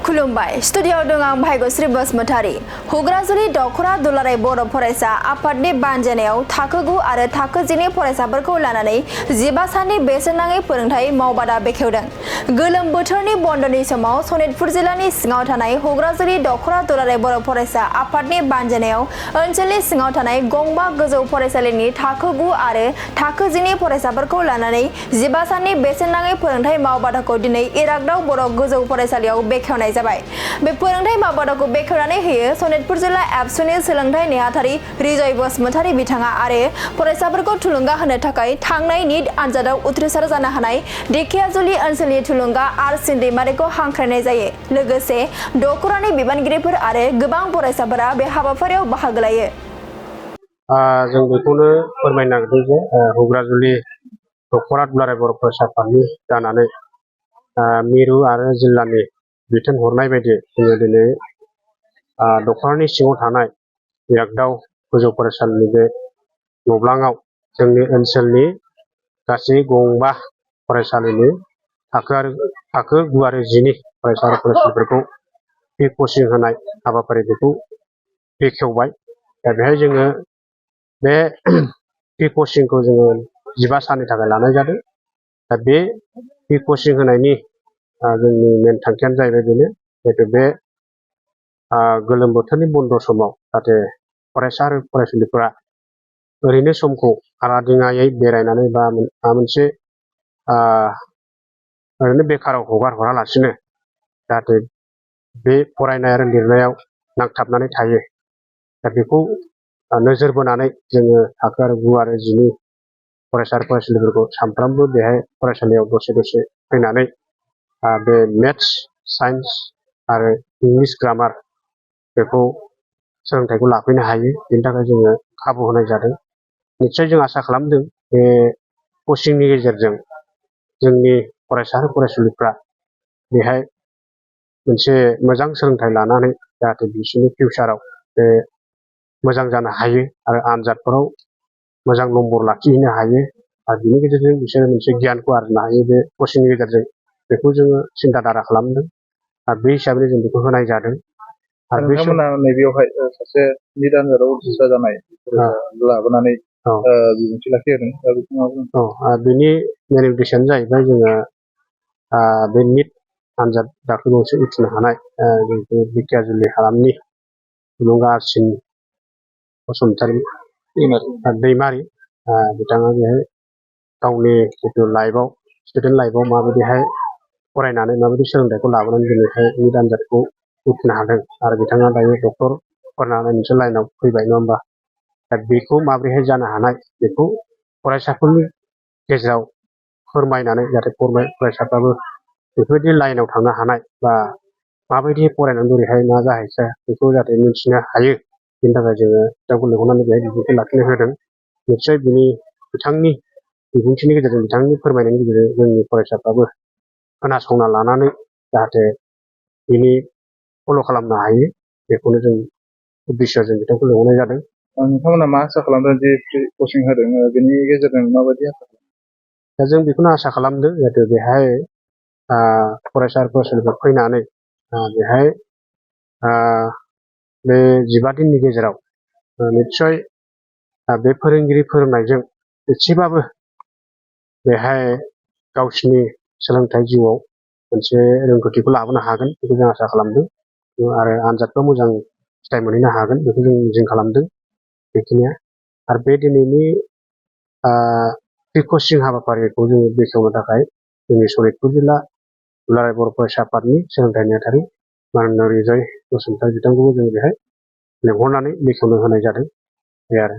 खुलुमबाय स्टुडिय'आव दं आं भाग्यश्री बसुमतारी हुग्राजुलि दखरा दुलाराय बर' फरायसा आफादनि बानजायनायाव थाखो 9 आरो थाखो 10 नि फरायसाफोरखौ लानानै 15 साननि बेसेन नाङै फोरोंथाय मावबादा बेखेवदों। गोलोम बोथोरनि बन्दनि समाव सनितपुर जिल्लानि सिङाव थानाय हुग्राजुलि दखरा दुलाराय बर' फरायसा आफादनि बानजायनायाव ओनसोलनि सिङाव थानाय गंबा गोजौ फरायसालिनि थाखो 9 आरो थाखो 10 नि फरायसाफोरखौ लानानै 15 साननि बेसेन नाङै फोरोंथाय मावबादाखौ दिनै इरागदाव बर' गोजौ फरायसालियाव बेखेवनाय जाबाय। बे फोरोंथाय मावबादाखौ बेखेवनानै होयो सनितपुर जिल्ला एबसुनि सोलोंथाय नेहाथारि रिजय बसुमतारी बिथाङा आरो फरायसाफोरखौ थुलुंगा होनो थाखाय थांनाय निट आनजादाव उथ्रिसार जानो हानाय ढेकियाजुलि ओनसोलनि थुलुंगा आरसिन दैमारिखौ हांख्रायनाय जायो। लोगोसे दखरानि बिबानगिरिफोर आरो गोबां फरायसाफोरा बे हाबाफारियाव बाहागो लायो। जों बेखौनो फोरमायनो नागिरदों जे हुग्राजुलि दखरा दुलाराय बर' फरायसा आफादनि जानानै मिरु आरो जिल्लानि बिथोन हरनाय बायदि जोङो दिनै दखरानि सिङाव थानाय इरागदाव गोजौ फरायसालिनि बे नब्लाङाव जोंनि ओनसोलनि गासै गंबा फरायसालिनि थाखो 9 आरो 10 नि फरायसा फरायसुलिफोरखौ फ्रि कचिं होनाय हाबाफारि बेखौ बेखेवबाय। दा बेहाय जोङो बे फ्रि कचिंखौ जोङो 15 साननि थाखाय लानाय जादों। दा बे फ्रि कचिं होनायनि जोंनि मेन थांखियानो जाहैबाय बेनो जिहेतु बे गोलोम बोथोरनि बन्द समाव जाहाथे फरायसा आरो फरायसुलिफोरा ओरैनो समखौ आलादिङायै बेरायनानै बा माबा मोनसे ओरैनो बेखाराव हगार हरालासिनो जाहाथे बे फरायनाय आरो लिरनायाव नांथाबनानै थायो। दा बेखौ नोजोर बोनानै जोङो थाखो 9 आरो 10 नि फरायसा आरो फरायसुलिफोरखौ सानफ्रामबो बेहाय फरायसालियाव दसे दसे फैनानै बे मेथ्स साइन्स आरो इंलिश ग्रामार बेखौ सोलोंथाइखौ लाफैनो हायो। बेनि थाखाय जोङो खाबु होनाय जादों। निश्चय जों आसा खालामदों बे कचिंनि गेजेरजों जोंनि फरायसा आरो फरायसुलिफ्रा बेहाय मोनसे मोजां सोलोंथाइ लानानै जाहाथे बिसोरनि फिउचाराव बे मोजां जानो हायो आरो आनजादफोराव मोजां नम्बर लाखिहैनो हायो आरो बिनि गेजेरजों बिसोरो मोनसे गियानखौ आरजिनो हायो। बे कचिंनि गेजेरजों बेखौ जोङो सिन्था धारा खालामदों आरो बे हिसाबै जों बेखौ होनाय जादों। आरो नोंथांमोना नैबेयावहाय सासे निट आनजादाव उथ्रिसार जानाय लाबोनानै बिबुंथि लाखिहोदों। बेनि मेन उद्देश्यआनो जाहैबाय जोङो बे निट आनजाद दाख्लैबावैसो उथ्रिनो हानाय जिहेतु ढेकियाजुलि हालामनि थुलुंगा आरसिन बसुमतारी दैमारि बिथाङा बेहाय गावनि जितु लाइफआव स्टुडेन्ट लाइफआव माबायदिहाय फरायनानै माबायदि सोलोंथाइखौ लाबोनानै दिनैहाय निट आनजादखौ उथ्रिनो हादों आरो बिथाङा दायो डक्टर फरायनानै मोनसे लाइनाव फैबाय नङा होमबा। दा बेखौ माबोरैहाय जानो हानाय बेखौ फरायसाफोरनि गेजेराव फोरमायनानै जाहाथे फरायसाफ्राबो बेफोरबायदि लाइनाव थांनो हानाय बा माबायदि फरायनानै बोरैहाय मा जाहैखो बेखौ जाहाथे मिथिनो हायो। बेनि थाखाय जोङो बिथांखौ लिंहरनानै बेहाय बिबुंथि लाखिनो होदों। निश्चय बिथांनि बिबुंथिनि गेजेरजों बिथांनि फोरमायनायनि गेजेरजों जोंनि फरायसाफ्राबो खोनासंना लानानै जाहाथे बिनि फल' खालामनो हायो। बेखौनो जों उद्देश्यजों बिथांखौ लिंहरनाय जादों। नोंथांमोना मा आसा खालामदों जे फ्रि कचिं होदों बेनि गेजेरजों माबायदि आसा खालामदों? दा जों बेखौनो आसा खालामदों जिहेतु बेहाय फरायसा फरायसुलिफोर फैनानै बेहाय बे 15 दिननि गेजेराव निश्चय बे फोरोंगिरि फोरोंनायजों एसेबाबो बेहाय गावसिनि सोलोंथाइ जिउआव मोनसे रोंगौथिखौ लाबोनो हागोन बेखौ जों आसा खालामदों आरो आनजादफ्राव मोजां फिथाइ मोनहैनो हागोन बेखौ जों मिजिं खालामदों। बेखिनिया आरो बे दिनैनि फ्रि कचिं हाबाफारिखौ जोङो बेखेवनो थाखाय जोंनि सनितपुर जिल्ला दुलाराय बर' फरायसा आफादनि सोलोंथाइ नेहाथारि माननीय रिजय बसुमतारी बिथांखौबो जों बेहाय लिंहरनानै बेखेवनो होनाय जादों। बे आरो